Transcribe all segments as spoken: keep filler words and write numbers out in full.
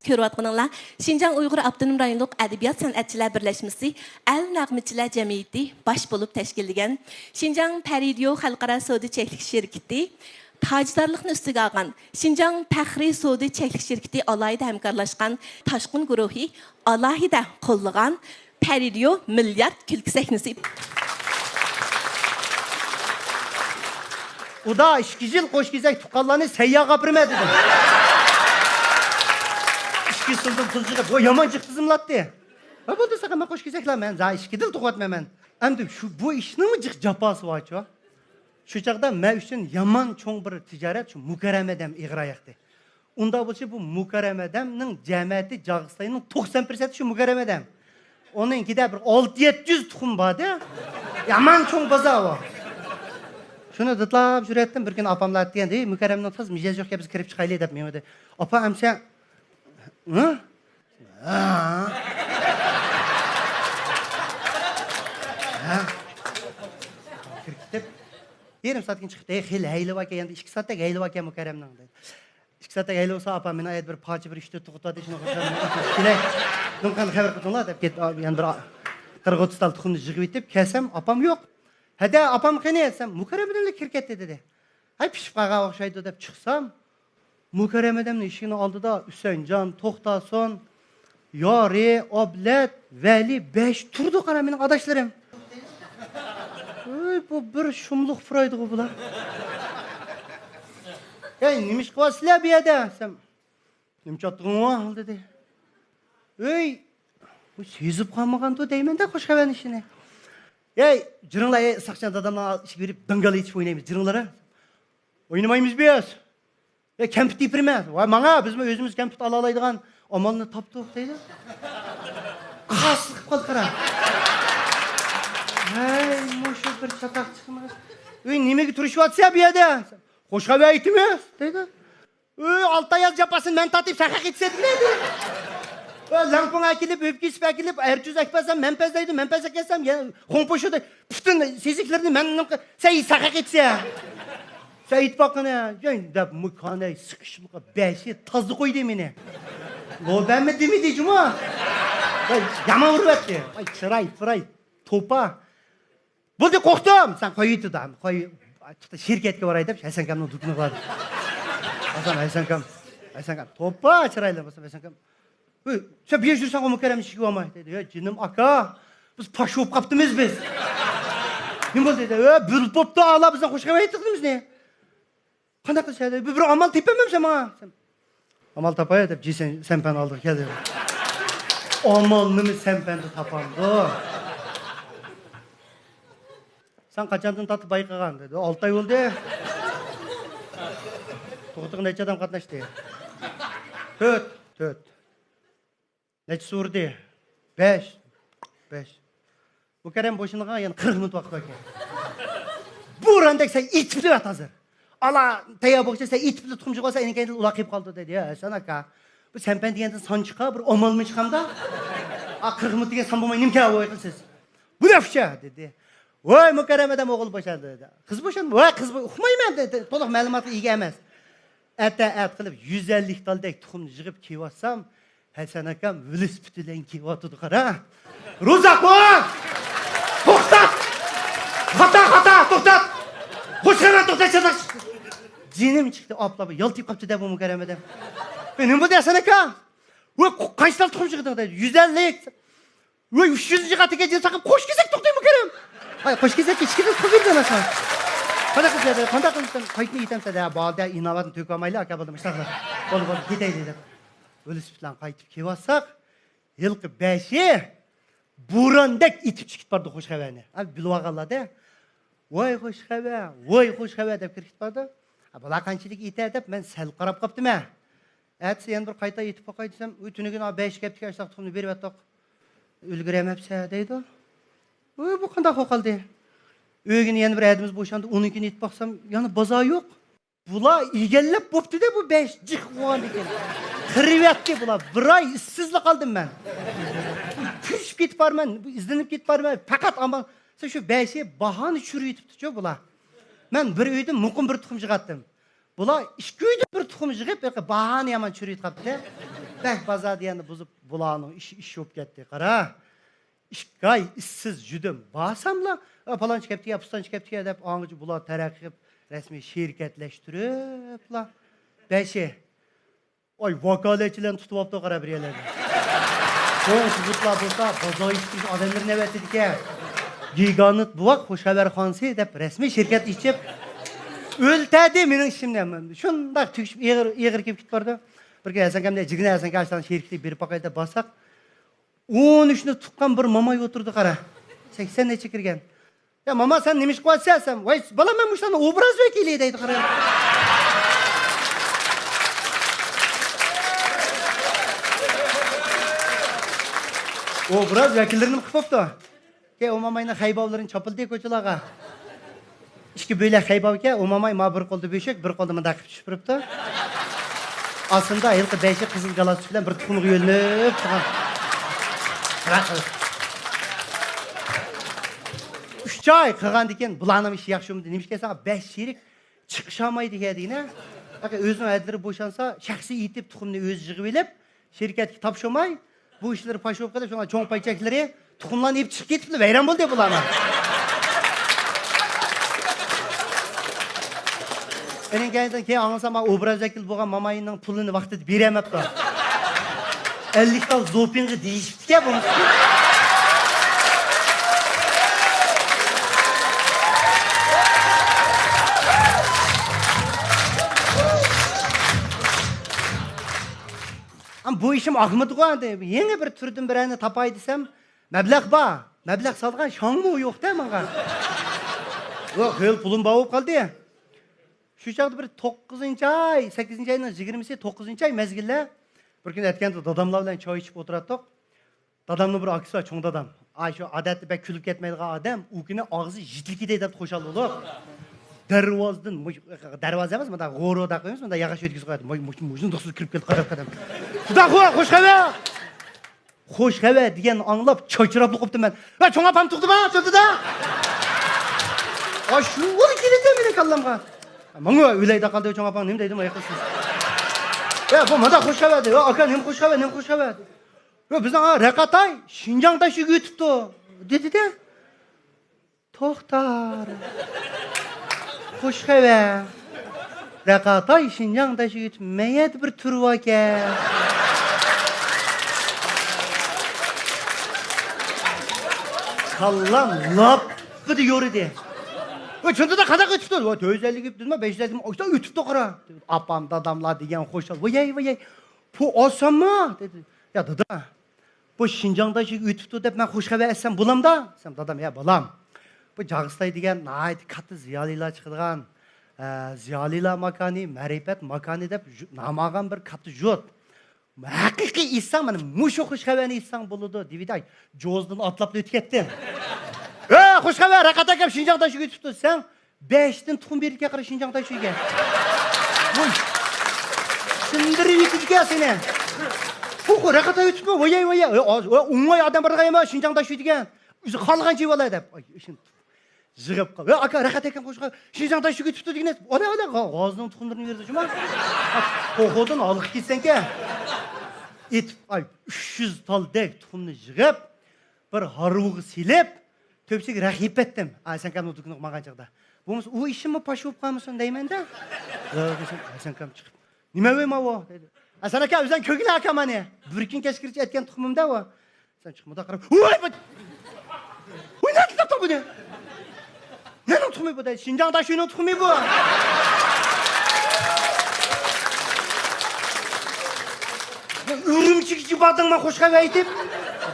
كۆرۈۋاتقىنىڭلار، شىنجاڭ ئۇيغۇر ئاپتونوم رايونلۇق ئەدەبىيات سەنئەتچىلەر بىرلەشمىسى ئەل نەغمىچىلەر جەمئىيىتى باش بولۇپ تەشكىللىگەن، شىنجاڭ پەرىدىيو خەلقئارا سودا چەكلىك شىركىتى تاجدارلىقنى ئۈستىگە ئالغان، شىنجاڭ پەخرىي سودا چەكلىك شىركىتى ئالاھىدە ھەمكارلاشقان، تاشقۇن گۇرۇھى ئالاھىدە قوللىغان، پەرىدىيو مىليارد كۈلكە سەھنىسى. ئۇدا ئىككى يىل قوش كېزەك تۇغقانلارنى سەيياغا ئاپىرىمەن دېدىم. ئىككى يىلدىن پۇل يىغىپ، ئۇ يامان جىق تىزىملاتتى. ھە، بولدى، ساقا، مەن قوش كېزەكلەر، مەن زا ئىككى يىل تۇغۇۋاتمايمەن. ئەمدى شۇ، بۇ ئىشنىڭمۇ جىق جاپاسى بارچۇ؟ شۇ چاغدا مەن ئۈچۈن يامان چوڭ بىر تىجارەت شۇ مۇكەررەم ئادەم ئېغىر ئاياقتى. ئۇنداق بولسا بۇ مۇكەررەم ئادەمنىڭ جەمەتى جاغىستاينىڭ توقسان پىرسەنتى شۇ مۇكەررەم ئادەم. ئۇنىڭ ئىچىدە بىر ئالتە يەتتە يۈز تۇخۇم بار-دە. يامان چوڭ بازار ئۇ. شۇنى دىتلاپ يۈرەتتىم. بىر كۈنى ئاپاملار دېگەن، «ھېي، مۇكەررەمنىڭ تاز مىجەزى يوق ئىكەن، بىز كىرىپ چىقايلى» دەپ مېڭىدى. ئاپا، ئەمسە، ھە؟ ھە؟ ھە؟ كىرىپ كېتىپ، يېرىم سائەتتىن كېيىن چىقىپ، «ھەي، خېلى ھەيلى باركەن، يەنە ئىككى سائەتتەك ھەيلى باركەن مۇكەررەمنىڭ» دېدى. ئىككى سائەتتەك ھەيلى بولسا، ئاپام، مېنىڭ ئەيدە بىر پاچە بىر ئۈچ تۆت تۇغۇت بار دېسە، شۇنىڭغا ئوخشاش كېلەي. نېمە قىلغان خەۋەر قىلدىڭلار دەپ كەتتى. يەنە بىر قىرىق ئوتتۇز تال تۇخۇمنى يىغىۋېتىپ كەلسەم، ئاپام يوق. «ھەدە، ئاپام قېنى؟» دېسەم، «مۇكەررەم بىلەنلا كىرىپ كەتتى» دېدى. «ھەي، پىشىپ قالغان ئوخشايدۇ» دەپ چىقسام، مۇكەررەم ئادەمنىڭ ئىشىكىنىڭ ئالدىدا ئۈسەنجان، توختاسۇن، يارى، ئابلەت، ۋەلى، بەش تۇرىدۇ، قارا، مېنىڭ ئاداشلىرىم. ۋوي، بۇ بىر شۇملۇق پۇرايدىغۇ بۇلار. «ھەي، نېمە ئىش قىلىۋاتىسىلەر بۇ يەردە؟» دېسەم، «نېمە چاتتىغىڭ ۋار؟» دېدى. «ۋوي، بۇ سېزىپ قالمىغاندۇ دەيمەن-دە خوش خەۋەرنىڭ ئىشىنى. ھەي، جىرىڭلار، ھەي، ئىساقجان دادامنىڭ ئىشىكى بېرىپ داڭگال ئېيتىشىپ ئوينايمىز، جىرىڭلار-ھە.» «ئوينىمايمىز بىز.» «ھە، كەمپۈت ئېپىرىمەن.» «ۋاي، ماڭا، بىزمۇ ئۆزىمىز كەمپۈت ئالالايدىغان ئامالنى تاپتۇق» دەيدۇ. قاسلىق قىلىپ قالدى، قارا. ھەي، مۇشۇ بىر چاتاق چىقماس. «ئۆي، نېمىگە تۇرۇشۇۋاتىسەن بۇ يەردە؟» «خوش خەۋەر ئېيتىمىز» دەيدۇ. «ئۆي، ئالتە ئاياز جاپاسىنى مەن تارتىپ، سەن خەق ئېيتىسەن» دېدى. «ئۆي، لەڭپۇڭ ئەكېلىپ، ئۆپكە ئېسىپ ئەكېلىپ، ئەرچۈز ئەكپەسەم، مەن پەزلەيدۇ، مەن پەزلەپ كەلسەم، يەنە خۇڭپوشۇدى، پۈتۈن سېزىكلىرىنى مەن نېمە قىل-، سەن سەن خەق ئېيتىسەن.» سەن ئېيتىپ باققىنە، جاي دەپ مۇكانەي سىقىشلىققا بەشى تازا قويدى مېنى. لوبەنمۇ دېمىدى جۇمۇ. ۋاي، يامان ئۇرۇۋەتتى. ۋاي، چىراي، پىراي، توپا. «بولدى، قورقتۇم.» «سەن قويۇۋېتىدۇ، قوي، شىركەتكە باراي» دەپ، ھەسەنكامنىڭ دۇكىنىغا باردىم. بارسام، ھەسەنكام، ھەسەنكام، توپا چىرايلىق، بارسام، ھەسەنكام، «ھەي، سەن بۇ يەردە يۈرسەڭ، مۇكەررەمنىڭ ئىشىكىگە بارماي» دەيدۇ. «يا جېنىم ئاكا، بىز پاش بولۇپ قاپتىمىز بىز.» «نېمە بولدى؟» دېدى. «ئە، بىر بوپتۇ، ئالا بىزنىڭ خوش خەۋەر ئېيتتۇق بىزنى.» «قانداق قىلسا؟» دېدى. «بىر، بىر ئامال تېپەمسەن ماڭا؟» دېسەم، «ئامال تاپاي» دەپ، جىسەن سەمپەن ئالدىغا كەلدى. «ئامالنىمۇ سەمپەندە تاپامدۇ؟» «سەن قاچاندىن تارتىپ بايقىغان؟» دېدى. «ئالتە ئاي بولدى.» «تۇغۇتىغا نەچچە ئادەم قاتناشتى؟» «تۆت.» «تۆت.» «نەچچىسى ئۇردى؟» «بەش.» «بەش.» «مۇكەررەم بوشىنىغا يەنە قىرىق مىنۇت ۋاقىت باركەن.» «بوراندەك سەن ئېتىپ بېرىۋەت ھازىر. ئالا تەييار بولغۇچە سەن ئېتىپ بېرىپ تۇخۇم يىغىۋالسا، ئېنىڭ كەينىدىن ئۇلار قېلىپ قالىدۇ» دېدى. «يا ھەسەن ئاكا، بۇ سەمپەن دېگەندىن سان چىقار، بىر ئامالمۇ چىقامدا؟ ئا، قىرىق مىنۇت دېگەن سان بولماي نېمە كەۋاي قىلىسىز؟ بۇ نەپچە» دېدى. «ۋاي مۇكەررەم ئادەم ئوغۇل بوشاندى» دېدى. «قىز بوشاندى؟» «ۋاي قىز بو-، ئۇقمايمەن» دېدى. تولۇق مەلۇماتقا ئىگە ئەمەس. ئەتە ئەت قىلىپ يۈز ئەللىك تالدەك تۇخۇمنى يىغىپ كېلىۋاتسام، ھەسەن ئاكام ۋېلىسىپىتى بىلەن كېلىۋاتىدۇ، قارا. «روزاخۇن! توختات! خاتا، خاتا، توختات! خوش خەۋەر، توختات، چاتاق!» جېنىم چىقتى، ئاپلا يالتىيىپ قاپتۇ-دە بۇ مۇكەررەم ئادەم. «ئەي، نېمە بولدى، ھەسەن ئاكا؟ ۋاي، قانچە تال تۇخۇم يىغدىڭ؟» دەيدۇ. «يۈز ئەللىك.» «ۋاي، ئۈچ يۈزىنچى قاتتىكى جىن ساقىپ قوش كېزەك توختاي مۇكەررەم.» «ھاي، قوش كېزەك ئىككى كېزەك قىلىپ بېرىمەن ساڭا.» «قانداق قىلىسەن؟» «قانداق قىلىسەن؟ قايتىپ ئېيتامسەن؟» «ھە، بولدى، ئىناۋەتنى تۆكۈۋالمايلى، ئاكا، بولدى، مۇشۇنداقلا. بولدى، بولدى، كېتەيلى» دەپ. ۋېلىسىپىت بىلەن قايتىپ كېلىۋاتساق، ھېلىقى بەشى بوران دەك ئېتىپ چىقىپ بارىدۇ خوش خەۋەرنى. ھە، بىلىۋالغانلار-دە، «ۋاي خوش خەۋەر، ۋاي خوش خەۋەر» دەپ كىرىپ كېتىپ بارىدۇ. ھە، بۇلار قانچىلىك ئېيتە دەپ مەن سەل قاراپ قاپتىمەن. ئەتىسى يەنە بىر قايتا ئېيتىپ باقاي دېسەم، «ئۇ تۈنۈگۈن بەش كەپتىكى ئاشلىق تۇخۇمنى بېرىۋەتتۇق. ئۈلگۈرەلمەپسەن» دەيدۇ. ۋاي، بۇ قانداق بولۇپ قالدى؟ ئۆگىنى يەنە بىر ھەدىمىز بوشاندى، ئۇنىڭكىنى ئېيتىپ باقسام، يەنە بازار يوق. بۇلار ئىگىلەپ بوپتۇ-دە، بۇ بەش جىق بولغاندىكىن. قىرىۋەتتى بۇلار. بىر ئاي ئىشسىزلا قالدىم مەن. كۈرۈشۈپ كېتىپ بارىمەن، ئىزدىنىپ كېتىپ بارىمەن. پەقەت ئامال، شۇ بەشى باھانى چۈشۈرۈۋېتىپتۇ-چۇ بۇلار. مەن بىر ئۆيدىن مۇقىم بىر تۇخۇم يىغاتتىم. بۇلار ئىككى ئۆيدىن بىر تۇخۇم يىغىپ، باھانى يامان چۈشۈرۈۋېتىپ قاپتۇ-دە. بەك بازار دېگەننى بۇزۇپ، بۇلارنىڭ ئىشى ئىش بولۇپ كەتتى. قارا، ئىككى ئاي ئىشسىز يۈردۈم. بارساملا، «ئا، پالانچى كەپتىكەن، پۇستانچى كەپتىكەن» دەپ، ئاڭغىچە بۇلار تەرەققىي قىلىپ، رەسمىي شىركەتلەشتۈرۈپلا. بەشى. ئاي، ۋاكالەتچىلەرنى تۇتۇۋاپتۇ، قارا، بىر يەرلەردە. چوڭ سۇبۇتلار بولسا، بازار يېتىشتۈرۈش ئادەملىرىنى ئەۋەتىدىكەن. گىگانت بوۋاق، خۇش خەۋەر خانىسى دەپ رەسمىي شىركەت ئېچىپ، ئۆلتەردى مېنىڭ ئىشىمنى. شۇنداق تۈگىشىپ، ئېغىر، ئېغىر كېلىپ كېتىپ بارىدۇ. بىر كۈنى ھەسەنكەمدە، «جىگنە ھەسەنكە، ئاشۇنداق شىركەتكە بېرىپ باقاي» دەپ بارساق، ئون ئۈچنى تۇتقان بىر ماماي ئولتۇردى، قارا. سەكسەن نەچچە كىرگەن. «يا، ماما، سەن نېمە ئىش قىلىۋاتىسەن؟» دېسەم، «ۋاي، بالام، مەن مۇشۇلارنىڭ ئوبراز ۋەكىلى» دەيدۇ، قارا. ئوبراز ۋەكىللىرىنى قىلىپ بوپتۇ. كەي، ئۇ ماماينىڭ خەيباۋلىرىنى چاپلىدى كوچىلارغا. ئىككى بۆلەك خەيباۋكەن، ئۇ ماماي ما بىر قولدا بۆشۈك، بىر قولدا مۇنداق قىلىپ چۈشۈپ تۇرۇپتۇ. ئاستىدا ھېلىقى بەشى قىزىل گالستۇك بىلەن بىر تۇخۇمغا يۆلىنىپ تۇرغان. ئۈچ ئاي قىلغاندىن كېيىن، بۇلارنىڭ ئىشى ياخشى بولمىدى. نېمىشقا ساڭا بەش شېرىك چىقىشالمايدىكەن دېگىنە. ئۆزىنىڭ ھەدىلىرى بوشانسا، شەخسىي ئېيتىپ، تۇخۇمنى ئۆزى يىغىۋېلىپ، شىركەتكە تاپشۇرماي، بۇ ئىشلىرى پاش بولۇپ قېلىپ، شۇڭا چوڭ پاي چەكلىرى تۇخۇملارنى ئېلىپ چىقىپ كېتىپلا ۋەيران بولدى بۇلارمۇ. ئېنىڭ كەينىدىن كېيىن ئاڭلىسام، ئوبراز ۋەكىل بولغان ماماينىڭ پۇلىنى ۋاقتىدا بېرەلمەپتۇ. ئەللىك تال زوپىڭغا دېيىشىپتىكەن بۇ. ئەمما بۇ ئىشىم ئاقمىدىغۇ ئەمدى. يېڭى بىر تۈردىن بىرەرنى تاپاي دېسەم، مەبلەغ بار. مەبلەغ سالغان شاڭمۇ يوق-دە ماڭا. يوق، خېلى پۇلۇم بار بولۇپ قالدى. شۇ چاغدا بىر توققۇزىنچى ئاي، سەككىزىنچى ئاينىڭ يىگىرمىسى، توققۇزىنچى ئاي مەزگىللەر. بىر كۈنى ئەتكەندە داداملار بىلەن چاي ئىچىپ ئولتۇراتتۇق. دادامنىڭ بىر ئاكىسى بار، چوڭ دادام. ئاي، شۇ ئادەتتە بەك كۈلۈپ كەتمەيدىغان ئادەم، ئۇ كۈنى ئاغزى يېتىلىپ كېتەي دەپ خۇشال بولۇپ، دەرۋازىدىن، مۇش-، دەرۋازا ئەمەس، مۇنداق غورۇ دەپ قويىمىز، مۇنداق ياغاچ ئۆتكۈزۈپ قوياتتى. مۇ-، مۇ-، مۇشۇنداق سۇ كىرىپ كېلىپ قاراپ قادام. «خۇدا خۇدا، خۇش خەۋەر!» خۇش خەۋەر دېگەننى ئاڭلاپ چاچراپلا قوپتۇم مەن. «ۋە چوڭ ئاپام تۇغدىما، چوڭ دادا؟» ئاشۇ كېلىدۇ مېنىڭ كاللامغا. ماڭا ئۆلەيدە قالدى، چوڭ ئاپاڭ نېمە دەيدۇ، ماياق قىلسىز. يا، بۇ مادا خۇش خەۋەر دەيدۇ. «ئاكا، نېمە خۇش خەۋەر، نېمە خۇش خەۋەر؟» «يا، بىزنىڭ، ھا، رەقەتاي شىنجاڭ تاشيولىغا ئۆتۈپتۇ» دېدى-دە. توختار. خۇش خەۋەر. رەقەتاي شىنجاڭ تاشيولىغا ئۆتۈپ، مەيەردە بىر تۈر باركەن. كاللام لاپپىدە يورۇدى. «ۋاي، چوڭ دادا، قانداق ئۆتۈپتۇ؟» «ۋاي، تۆت يۈز ئەللىك ئۆتۈپتۇ، بەش يۈز ئەللىك ئاشتا ئۆتۈپتۇ، قارا.» ئاپام، داداملار دېگەن خۇشال. «ۋايەي، ۋايەي، پۇ ئالساممۇ؟» دېدى. «يا، دادا، بۇ شىنجاڭ تاشيولىغا ئۆتۈپتۇ دەپ مەن خۇش خەۋەر ئېيتسام بولامدا؟» دېسەم، دادام، «يا، بالام، بۇ جاغىستاي دېگەن ناھايىتى كاتتا زىيالىيلار چىقىدىغان، ئە، زىيالىيلار ماكانى، مەرىپەت ماكانى دەپ ژۇ-، نام ئالغان بىر كاتتا ژۇت. ھەقىقىي ئېيتساڭ، مانا مۇشۇ خۇش خەۋەرنى ئېيتساڭ بولىدۇ» دېۋىدى. ئاي، جوزىدىن ئاتلاپلا ئۆتۈپ كەتتىم. «ھە، خۇش خەۋەر، رەقەت ئاكام شىنجاڭ تاشيولىغا ئۆتۈپتۇ» دېسەڭ، بەشتىن تۇخۇم بېرىدىكەن، قارا، شىنجاڭ تاشيولىغا. ۋوي، سىندۇرۇپ يېتىدىكەن سېنى. «خۇ، خۇ، رەقەت ئۆتۈپمۇ؟ ۋايەي، ۋايەي. ئۆ، ئاز، ئۆ، ئوڭاي ئادەم بارغان ئەمەس، شىنجاڭ تاشيولى دېگەن. ئۆزى خالىغان جىۋالا» دەپ. ئاي، ئىشىم يىغىپ قال. «ۋە ئاكا، رەقەت ئاكام خۇش خەۋەر، شىنجاڭ تاشيولىغا ئۆتۈپتۇ» دېگىنى. «ئانا، ئانا، غا-، غازنىڭ تۇخۇملىرىنى بېرىدۇ، جۇما. توخۇدىن ھالقىپ كېتىسەنكەن.» ئېتىپ، ئاي، ئۈچ يۈز تالدەك تۇخۇمنى يىغىپ، بىر ھارۋىغا سېلىپ، تۆپىسىگە رەخ يېپىۋەتتىم. ھەسەنكامنىڭ دۇكىنىغا ماڭغان چاغدا. بولمىسا ئۇ ئىشىممۇ پاش بولۇپ قالمىسۇن دەيمەن-دە. ھەسەنكام چىقىپ، «نېمە ۋەي ماۋۇ؟» دېدى. «ھەسەن ئاكا، ئۆزۈڭ كۆرگىلى ئاكا مانى. بىر كۈن كەچكىچە ئەتكەن تۇخۇمۇم-دە ئۇ.» سەن چىقىپ مۇنداق قاراپ، «ۋاي، بۇ، ۋاي، نەدىن تاپتىڭ بۇنى؟ نېنىڭ تۇخۇمى بۇ؟» دەيدۇ. «شىنجاڭ تاشيولىنىڭ تۇخۇمى بۇ.» «ئۈرۈمچىگىچە باردىڭما خۇش خەۋەر ئېيتىپ؟»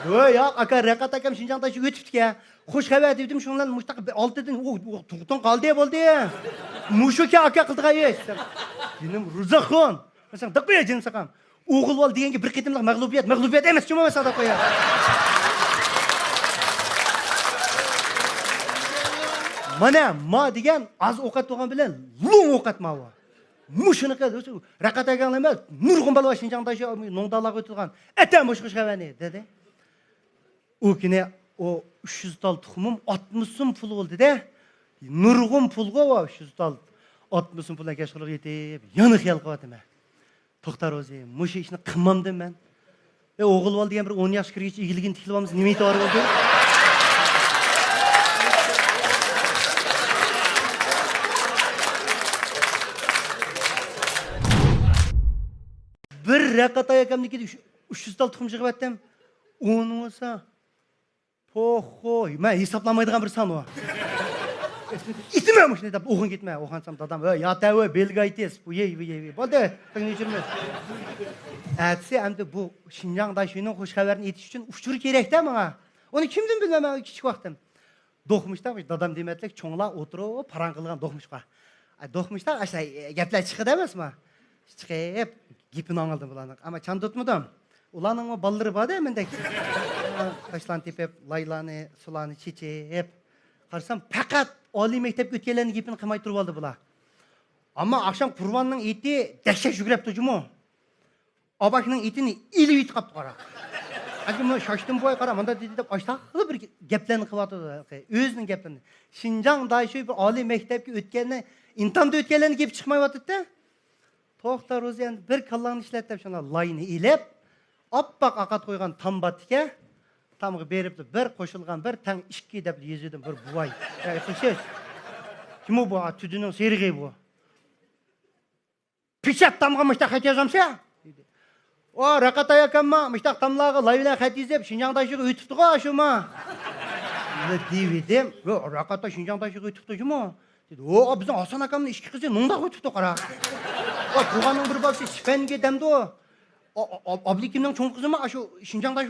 «ۋاي، ياق، ئاكا، رەقەت ئاكام شىنجاڭ تاشيولىغا ئۆتۈپتىكەن. خۇش خەۋەر دېدىم، شۇنىڭ بىلەن مۇشۇنداق ئالتىدىن، ئۇ، ئۇ، تۇغدۇڭ قالدى بولدى. مۇشۇكەن ئاكا قىلىدىغان ئىش.» «جېنىم روزاخۇن. سەن دىق بېرە جېنىم ساقام. ئوغۇل بالا دېگەنگە بىر قېتىملىق مەغلۇبىيەت، مەغلۇبىيەت ئەمەس، جۇما مەن ساداق قويا.» مانا، ما دېگەن ئاز ئوقەت بولغان بىلەن لوڭ ئوقەت ماۋۇ. مۇشۇنىقى رەقەت ئاكاڭلار ئەمەس، نۇرغۇن بالا بار شىنجاڭدا شۇ نوڭدالارغا ئۆتىدىغان. ئەتە مۇشۇ خۇش خەۋەرنى، دېدى. ئۇ كۈنى ئۇ ئۈچ يۈز تال تۇخۇمۇم ئاتمىش سوم پۇل بولدى-دە. نۇرغۇن پۇلغۇ ئۇ ئۈچ يۈز تال. ئاتمىش سوم پۇل كەچقۇرۇنغا يېتىپ، يەنە خىيال قىلىۋاتىمەن. توختا روزى، مۇشۇ ئىشنى قىلمامدىم مەن. ئە، ئوغۇل بالا دېگەن بىر ئون ياشقا كىرگۈچە ئىگىلىكىنى تىكلىۋالمىسا نېمە ئېتىبارى بولىدۇ؟ بىر رەقەت ئاياكامنىڭكىدە ئۈچ، ئۈچ يۈز تال تۇخۇم يىغىۋەتتىم. ئۇنى بولسا، پوخوي، مەن ھېسابلانمايدىغان بىر سان ئۇ. ئېتىمەن مۇشۇنى دەپ ئوخۇن كېتىمەن. ئوخۇنسام دادام، ھە، ياتەۋە، بېلگايتىس، بۇ يەي، بۇ يەي، بۇ يەي. بولدى، تىڭنى ئۆچۈرمە. ئەتىسى ئەمدى بۇ شىنجاڭ داشۆينىڭ خۇش خەۋىرىنى ئېيتىش ئۈچۈن ئۇچۇر كېرەكتە ماڭا. ئۇنى كىمدىن بىلمەن مەن كىچىك ۋاقتىم. دوقمۇشتا دادام دېمەتلىك چوڭلار ئولتۇرۇپ پاراڭ قىلغان دوقمۇشقا. ئاي، دوقمۇشتا ئاشۇ گەپلەر چىقىدۇ ئەمەسمۇ؟ چىقىپ، گېپىنى ئاڭلىدىم بۇلارنىڭ. ئەمما چاندۇرتمىدىم. ئۇلارنىڭمۇ بالىلىرى بار-دە مەندەك. تاشلارنى تېپىپ، لايلارنى، سۇلارنى چېچىپ. قارىسام، پەقەت ئالىي مەكتەپكە ئۆتكەنلەرنىڭ گېپىنى قىلماي تۇرۇۋالدى بۇلار. ئەمما ئاخشام قۇرباننىڭ ئېتى دەھشەت يۈگرەپتۇ جۇمۇ. ئاباكىنىڭ ئېتىنى ئېلىۋېتىپ قاپتۇ، قارا. ئەمدى مۇ شاشتىم بوۋاي، قارا، مۇندا دېدى دەپ، ئاشتاقلا بىر گەپلەرنى قىلىۋاتىدۇ، ئۆزىنىڭ گەپلىرىنى. شىنجاڭ داشۆي بىر ئالىي مەكتەپكە ئۆتكەننى، ئىمتىھاندا ئۆتكەنلەرنىڭ گېپى چىقمايۋاتىدۇ-دە. توختا روزى، ئەمدى بىر كاللاڭنى ئىشلەت دەپ، شۇنداق لاينى ئېلىپ، ئاپئاق ئاقات قويغان تام بار ئىكەن. تامغا بېرىپلا بىر قوشۇلغان بىر تەڭ ئىككى دەپ يېزىۋىدىم، بىر بوۋاي. يا، ئېقىشىش. كىم ئۇ بۇ؟ تۈدىنىڭ سېرىقى بۇ. پېچەت تامغا مۇشتاق خەت يازامسەن؟ دېدى. ئۇ رەقەت ئاياكامما مۇشتاق تاملارغا لاي بىلەن خەت يېزىپ، شىنجاڭ داشۆيگە ئۆتۈپتىغۇ شۇمۇ؟ دېدىم. يو، رەقەت شىنجاڭ داشۆيگە ئۆتۈپتۇ جۇمۇ؟ دېدى. ئۇ، بىزنىڭ ھاسان ئاكامنىڭ ئىككى قىزى نوڭداغا ئۆتۈپتۇ، قارا. ئۇ، تۇغاننىڭ بىر بالىسى شىپەنگە دەمدۇ. ئابلىكىمنىڭ چوڭ قىزىمۇ ئاشۇ شىنجاڭ